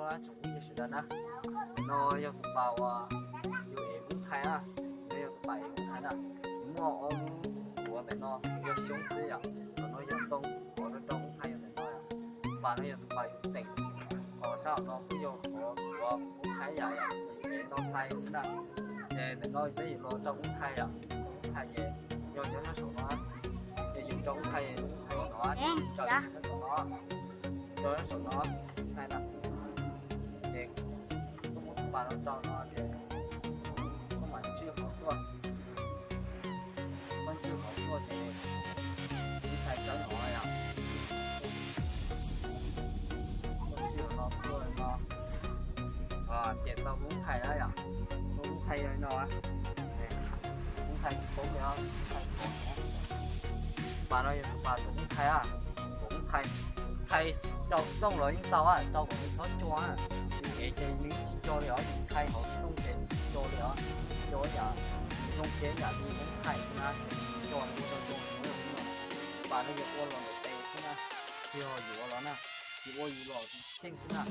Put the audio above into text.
Tsoom phooj ywg sawv daws na, no yog tus pas uas yus ev Hmoob Thaib na, no yog tus pas ev Hmoob Thaib na. Muaj ob lub tuav ntawm no yog xyoob xwb yom, ntawm no yog ntoo, qhov rau rau Hmoob Thaib yog ntawm no. Pas no yog tus pas yus teem, qhov sab hauv no kuj yog qhov tuav Hmoob Thaib yam yus ev ntoo Thaib xwb na. Ces ntawm no peb yus los rau Hmoob Thaib yom, Hmoob Thaib ces yog cov sab saum no, ces yus rau Hmoob Thaib, Hmoob Thaib no, rau sab saum no, Hmoob Thaib na. Ces koj muab tus pas no rau no ces koj mam ntswj hov tuaj, koj ntswj hov tuaj ces Hmoob Thaib txawb no yom. Koj ntswj hov no tuaj no, ces tau Hmoob Thaib na yom. Hmoob Thaib yog no, Hmoob Thaib tsis poob li os, Hmoob Thaib poob. Pas no yog tus pas tus Hmoob Thaib, tus Hmoob Thaib, Thaib rau xov tooj los yeej tau, rau kom nws txhob tso. Yus ev ces nws tsis tso li os, yus Thaib hauv xov tooj ces nws tsis tso li os. Tso yam zoo thiab yam li Hmoob Thaib na, tsis tso li ua rau zoo. Pas no yog ua los ntawm tes xwb na, tsis yog yuav los na, yus ua yus los tseeb xwb na.